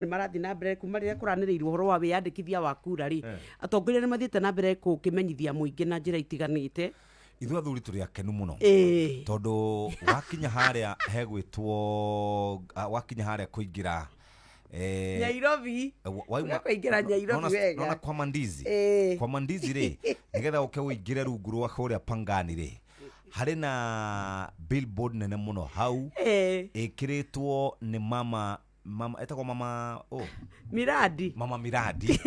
Nĩ marathiĩ na mbere kuma rĩrĩa kũranĩrĩirwo ũhoro wa wĩyandĩkithia wa kura rĩ, atongoria nĩ mathiĩte na mbere gũkĩmenyithia mũingĩ na njĩra itiganĩte. Ithuĩ athuri tũrĩ akenu mũno tondũ wakinya harĩa hegwĩtwo wakinya harĩa kũingĩra Nyairobi. Wauma Kũingĩra Nyairobi wega. Nona kwa mandizi. Kwa mandizi rĩ, nĩgetha ũke ũingĩre rungu rwa kũrĩa Pangani rĩ, harĩ na billboard nene mũno hau ĩkĩrĩtwo nĩ mama etagwo mama, oh, Miradi. Mama Miradi.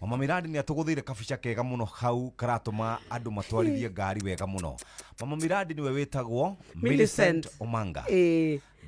Mama Miradi nĩ atũgũthĩire kabica kega mũno hau karatũma andũ matwarithie ngari wega mũno. Mama Miradi nĩwe wĩtagwo Millicent Millicent. Omanga.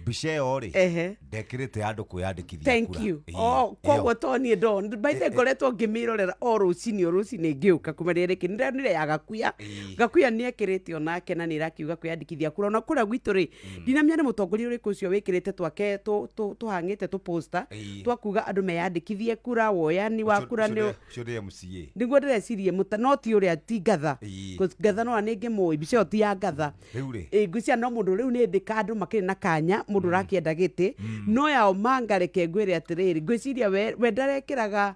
Mbica ĩyo rĩ, ndekĩrĩte andũ kwĩyandĩkithia Thank kura. you. Ĩĩ, Oh, koguo ĩyo. to niĩ ndon baithe ngoretwo ngĩmĩrorera o rũcinĩ, o rũcinĩ ngĩũka kuma rĩrĩa rĩkĩ nĩndonire ya Gakuya. Gakuya nĩ ekĩrĩte onake na nĩ ĩrakiuga kwĩyandĩkithia kura. Ona kũrĩa gwitũ rĩ, ndinamenya nĩ mũtongoria ũrĩkũ ũcio wĩkĩrĩte twake tũhang'ĩte tũposta twa kuga andũ meyandĩkithie kura, woyani wa kura nĩ Ũcio nĩ MCA. Nĩguo ndĩrecirie mũta, no ti ũrĩa, ti Ngatha. 'Cause Ngatha no nĩ ngĩmũĩ, mbica ĩyo ti ya Ngatha. Rĩu rĩ. Ĩ, ngwĩciria no mũndũ rĩu nĩ ndĩ andũ makĩrĩ na kanya mũndũ ũrakĩenda gĩtĩ no ya Omanga. Reke ngwĩre atĩrĩrĩ, ngwĩciria we ndarekĩraga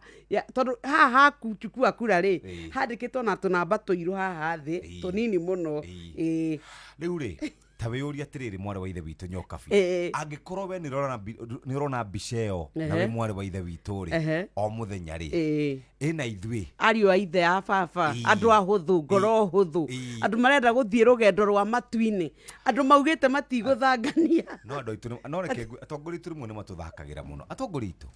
tondũ haha haku chukua kura rĩ, handĩkĩtwo na tũnamba tũirũ haha thĩ tũnini mũno. Rĩu rĩ, ta wĩyũrie atĩrĩrĩ, mwarĩ wa ithe witũ Nyokabi, angĩkorwo we nĩ ũrona mbica ĩyo na wĩ mwarĩ wa ithe witũ rĩ, o mũthenya rĩ, ĩna ithuĩ ariũ a ithe a baba, andũ ahũthũ, ngoro hũthũ, andũ marenda gũthiĩ rũgendo rwa matu-inĩ, andũ maugĩte matigũthangania. No andũ aitũ no reke atongoria aitũ rĩmwe nĩ matũthakagĩra mũno, atongoria aitũ.